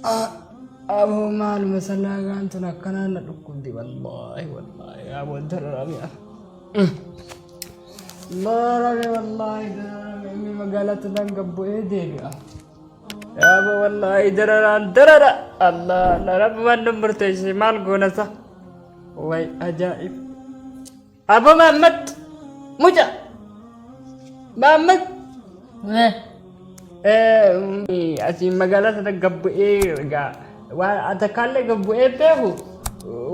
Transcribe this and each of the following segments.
Aboo maaluma salaagaan tun akkanaan na dhukkubdi wallaahi wallaahi aboo dararame. Dararame wallaahi dararame inni magaalaa tanaan gabbu'ee deebi'a. Yaaboo wallaahi dararaan darara Allah Allah rabbumaan nu murteesse maal goonasa. Way ajaa'ib. Aboo Mahammad muca Mahammad asii magaalaa sana gabbu'ee egaa waan takkaallee gabbu'ee beeku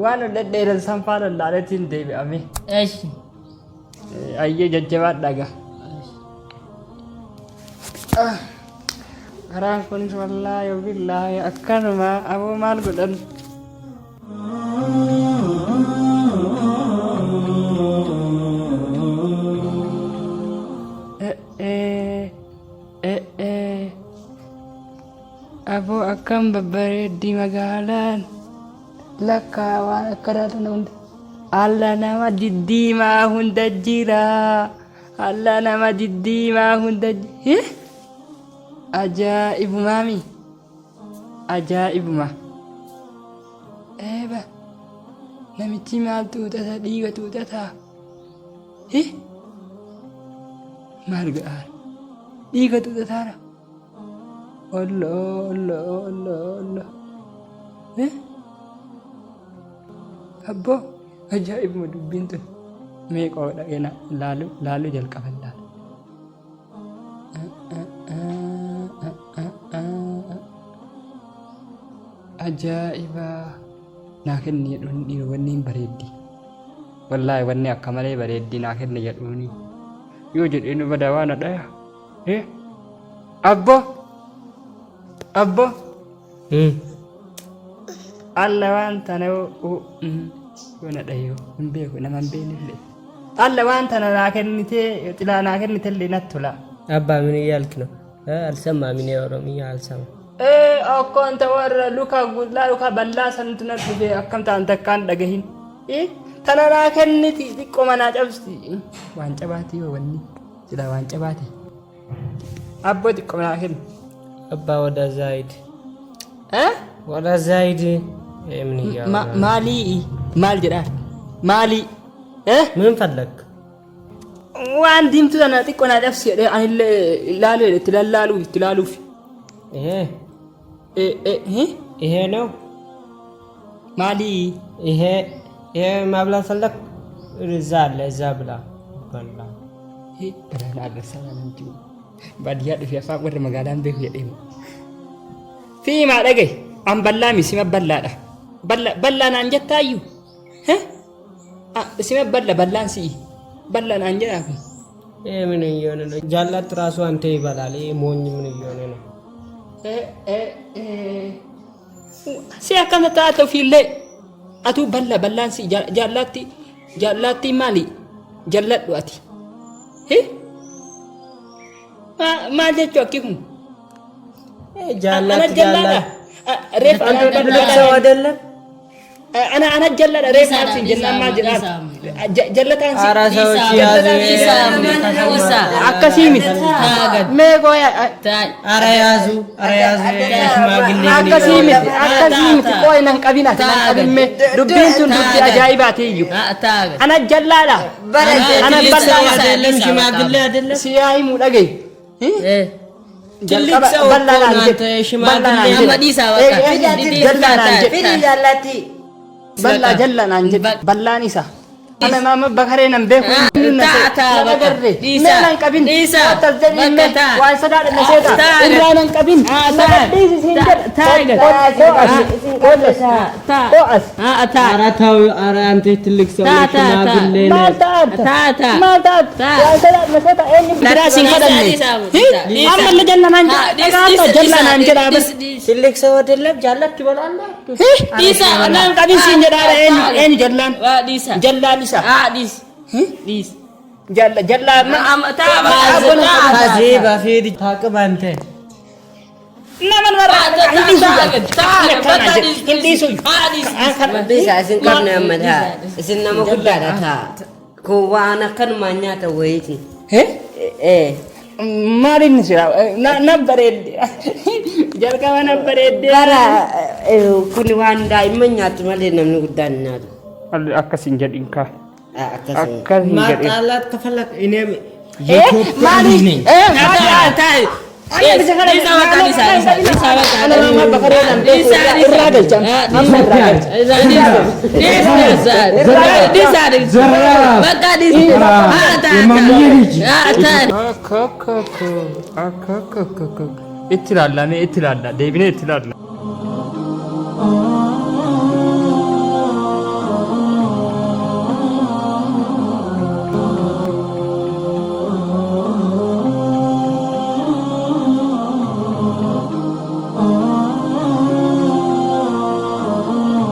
waan dhedheeran san faana laaleetiin deebi'ame. Eshi. Ayyee jajjabaadha egaa. Karaan kunis wallaahi billaahi akkanuma aboo maal godhan. Aboo akkam babbareeddi magaalaan lakkaa waan akkanaa tana hunda alla nama diddiimaa hunda jira alla nama diddiimaa hunda ajaa'ibumaami. Ajaa'ibuma! Eeba! Namichi maal xuuxata dhiiga xuuxataa? Hi! Maal godhaara? Dhiiga xuuxataara? Olloo olloo olloo olloo. Eh? Abboo ajaa'ibuma dubbiin tun. Mee qoodha ena laalu laalu jalqaban laala. Ajaa'iba! Naa kenni jedhuun dhiira wanni hin bareeddi. Wallaahi wanni akka malee bareeddi naa kenni jedhuuni. Yoo jedhee nu badaa waan dhaya. Eh? Abbo! Abbo! Alla waan tana yoo na dhayoo hin beeku nama hin beeknellee. Alla waan tana naa kennitee xilaa naa kennitellee natti tola. አባ ምን እያልክ ነው? አልሰማም። እኔ ኦሮምኛ አልሰማም። Ee akkoon ta warra luka gullaa luka bal'aa santu na dhufe akkam ta'an takkaan dhagahin. Ee tana naa kenniti xiqqoo naa cabsti. Waan cabaati yoo wanni silaa waan cabaati. Abboo xiqqoo naa kenni. አባ ወደዛ ሂድ፣ Eh? ወደዛ ሂድ። ምን እያወራ ነው? Maalii maal jedhaa? Maalii? Eh? ምን ፈለግ? Waan diimtuu tana xiqqoo naa cabsi jedhee anillee ilaaluu jedhe itti lallaaluuf itti ilaaluuf. ይሄ Eh eh eh? ይሄ ነው። Maalii? ይሄ ይሄ ማብላት ፈለግ? እዛ አለ፣ እዛ ብላ በላ። Daraan agarsiisaa namti. Baadiyyaa dhufee afaan warra magaalaan beeku jedhee. Fiimaa dhagaye an bal'aa mi sima bal'aadha. Bal'aa naan jettaayyuu. Sima bal'a bal'aan si'i. Bal'aa naan jedhaa kun. ይሄ ምን እየሆነ ነው? ጃላት ራሱ አንተ ይበላል። ይሄ ሞኝ ምን እየሆነ ነው? Si akkana taate ofiillee atuu bal'a bal'aan si'i jaallaatti jaallaatti maali jalladhu ati. Maal jechuu akki kun? ጃላት Ana jallaadha. Reef አንተ ትልቅ ሰው አይደለም? Ana ana jalladha reef maal siin jennaan maal jedhaan jallataan si ኧረ ሰዎች ያዙ። akkasii miti. Mee gooya ኧረ ያዙ፣ ኧረ ያዙ። ሽማግሌ ምን akkasii miti akkasii miti qooyi nan qabin ati nan qabin mee dubbiin tun dubbii ajaa'ibaati iyyuu. Ana jallaadha. Ana ትልቅ ሰው bal'aadha. አይደለም? ሽማግሌ አይደለም? Si yaa himuu dhagayi. ትልቅ ሰው እኮ ነው አንተ ሽማግሌ። Amma dhiisaa bakka. Jallaa naan jedhe. Fidi jaallatti. Bal'aa jallaa naan jedhe. Bal'aan isa. Ana maama bakaree nan beeku. Taa taa Nama bakka. garree. Dhiisaa. Mee nan qabin. Dhiisaa. Akkas jedhi Bakka mee. taa. Waan sodaadha na seeta. Taa. Irraa nan qabin. Taa. Nama dhiisi siin jedha. Taa. Koo as. Koo as. Koo as. Taa. ኧረ ተው፣ ኧረ አንተ ትልቅ ሰው ታ ነህ፣ ታ ታ። ሽማግሌ ነህ። Maal taata? Taa taa. Maal taata? Taa. Waan sodaadha na seeta. Eenyu biraa siin kadhanne. Dhiisaa, dhiisaa, dhiisaa. Amma illee jalla naan jedha. Dhagaata jalla naan jedha. Dhiis, dhiis. ትልቅ ሰው አይደለም? ጃላት ትበላለህ? Dhiisaa. Naan qabin siin jedhaadha eenyu eenyu jallaan. Waa dhiisaa. Jallaan isa. Haa dhiis. Dhiis. Jalla jallaan. Amma taa bakka. Taa. ከዚህ በፊት ታቅም አንተ Nama narraa hin dhiisu. Hin dhiisu. Bisa isin qabne amma taa. Isin nama guddaadha taa. Kun waan akkanumaan nyaata wayiiti. Ee. Maal inni sira na bareedde. Jalqaba na bareedde. Bara kun waan daa'imman nyaatu malee namni guddaan hin nyaatu. Akkas hin jedhin kaa. Akkasuma. Akkas hin jedhin. ማጣላት ከፈለክ እኔም የኢትዮጵያ ልጅ ነኝ። Itti ilaalla mee itti ilaalla deebinee itti ilaalla.